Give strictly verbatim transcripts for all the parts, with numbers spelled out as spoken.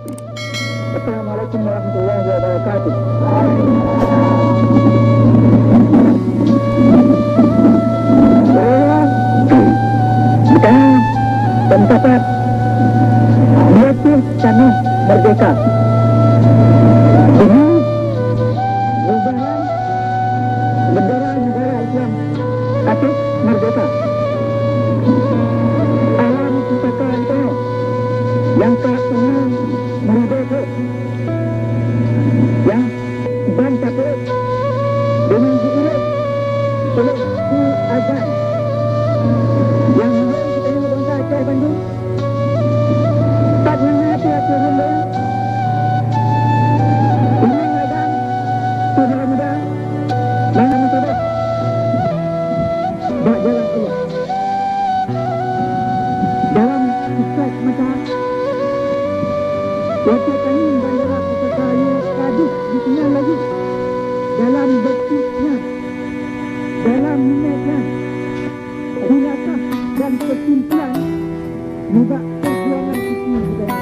Assalamualaikum warahmatullahi wabarakatuh. Kita berempat, dua puluh tanoh merdeka. Ini bubaran bendera negara Islam Aceh merdeka. Alam pusaka itu yang ka umu meridai, yang ban tapeuék deungon jiirék oleh su azan nyang meulhô geutanyoe bansa Aceh bandum. Pat nyang na até-até rhueng donya, ureueng agam, syedara muda, nyang na meusaboh bak jalan Allah. Dalam siklat mata, watèe tangieng bandara pusaka nyoe ka deuh dikeunong laju. Dalam detik nyan, dalam minèt nyan, khulasah dan keusimpulan nibak peujuangan suci budaya.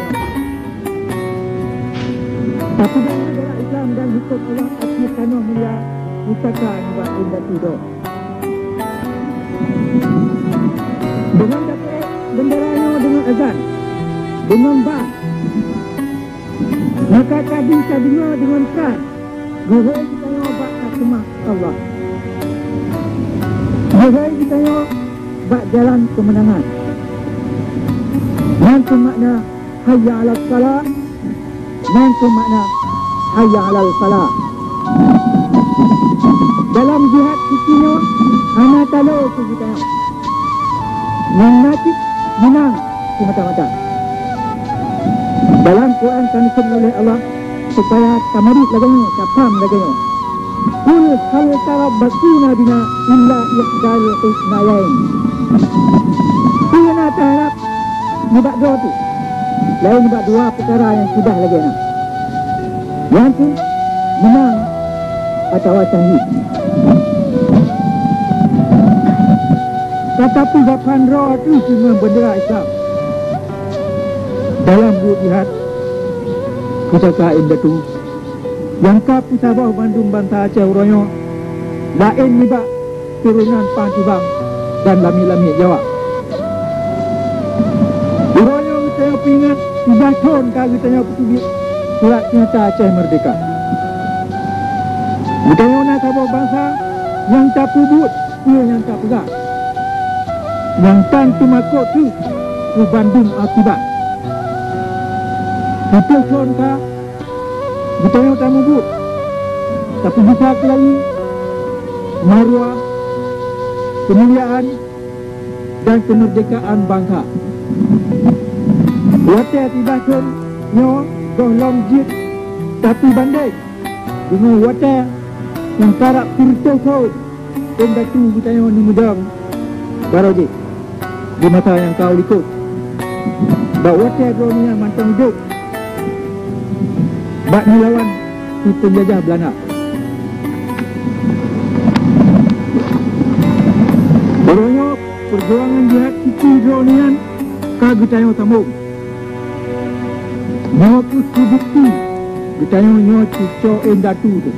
Tapeugah negara Islam dan hukôm Allah ateueh tanoh mulia pusaka nibak indatu droe. Deungon tapeuék bendera nyoe deungon azan, deungon ban, maka ka deuh tadeungoe deungon tan geuhôi geutanyoe bak aseumah Allah. Geuhôi geutanyoe bak jalan keumeunangan. Nyan keuh makna hayya 'alas shalah, nyan keuh makna hayya 'alal falah. Dalam jihad suci nyoe hana talo keu geutanyoe. Nyang na cit meunang semata-mata. Dalam Quran ka neukheun lé Allah supaya tamarit lagèe nyoe, tapham lagèe nyoe. Qul hal tarabbasuna bina illa ihdal husnayain. Peue na taharab nibak droe teuh, laén nibak dua peukara nyang sudah lagèe nyan, nyan keuh meunang atawa syahid. Ka tapeugah phan droe teuh deungon beundera Islam dalam buet jihad pusaka indatu nyang ka peusaboh bandum bansa Aceh uroe nyoe, laén nibak turonan Pang Tibang dan lamiet-lamiet Jawa. Uroe nyoe geutanyoe peuingat, siboh thon ka geutanyoe peuteubiet Surat Peunyata Aceh Merdeka. Geutanyoe na saboh bansa nyang tapeubuet peue nyang tapeugah, nyang tan teumakot teuh keu bandum akibat. Siboh thon ka geutanyoe tamubuet, tapeugisa keulayi, maruah, keumuliaan, dan keumeurdekaan bansa. Watèe siboh thon nyoe gohlom jeuet tapeubandeng deungon watèe nyang karab sireutôh thon indatu geutanyoe neumeudong barô jih di masa nyang ka u likôt, bak watèe droeneuh nyan mantong udép bak neulawan si peunjajah Beulanda. Uroe nyoe peujuangan jihad suci droeneuh nyan ka geutanyoe sambông. Nyoe keuh bukeuti geutanyoe nyoe cucoe indatu teuh.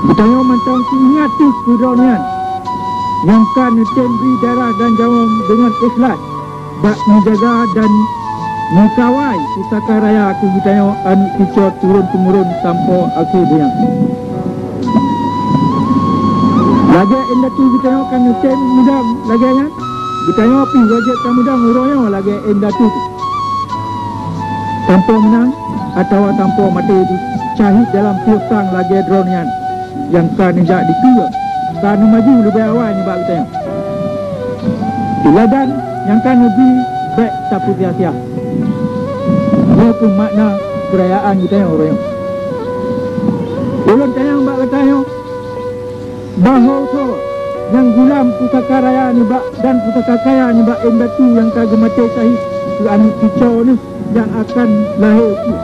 Geutanyoe mantong teuingat teuh keu droeneuh nyan nyang ka neutem bri darah dan nyawöng deungon ikhlaih bak neujaga dan neukawai pusaka raya keu geutanyoe aneuk cucoe turôn-teumurôn sampoe akhé donya. Lagèe indatu geutanyoe ka neutem meudong lagèe nyan, geutanyoe pih wajéb tameudong uroe nyoe lagèe indatu teuh. Tanpa meunang atawa tanpa maté, syahid dalam tueng prang lagèe droeneuh nyan nyang ka neujak dikeue, ka neumaju leubeh awai nibak geutanyoe. Teuladan nyang ka neubri bèk tapeusia-sia. Nyoe keuh makna peurayaan geutanyoe uroe nyoe. Ulôn tanyong bak geutanyoe, bahô soe nyang gulam pusaka raya nibak dan pusaka kaya nibak indatu nyang ka geumaté syahid keu aneuk cucoe neuh nyang akan lahé ukeue?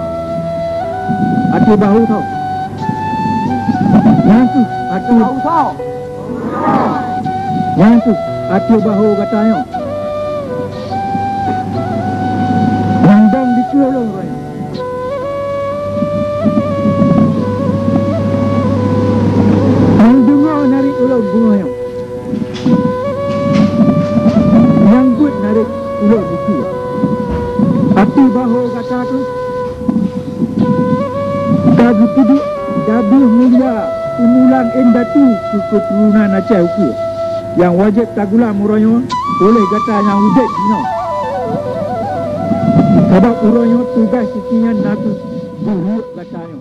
Ateueh bahô soe? Nyan keuh ateueh, nyan keuh ateueh bahô gata nyoe. Nyang dong dikeue lôn uroe nyoe. ulôn dikeue. Até bahô gata kheueh ka geupeuduek gadoh mulia peumulang indatu keu keuturonan Aceh ukeue, nyang wajéb tagulam uroe nyoe oleh gata nyang udeb jinoe. Sabab uroe nyoe tugaih suci nyan na kheueh beuruek gata nyoe.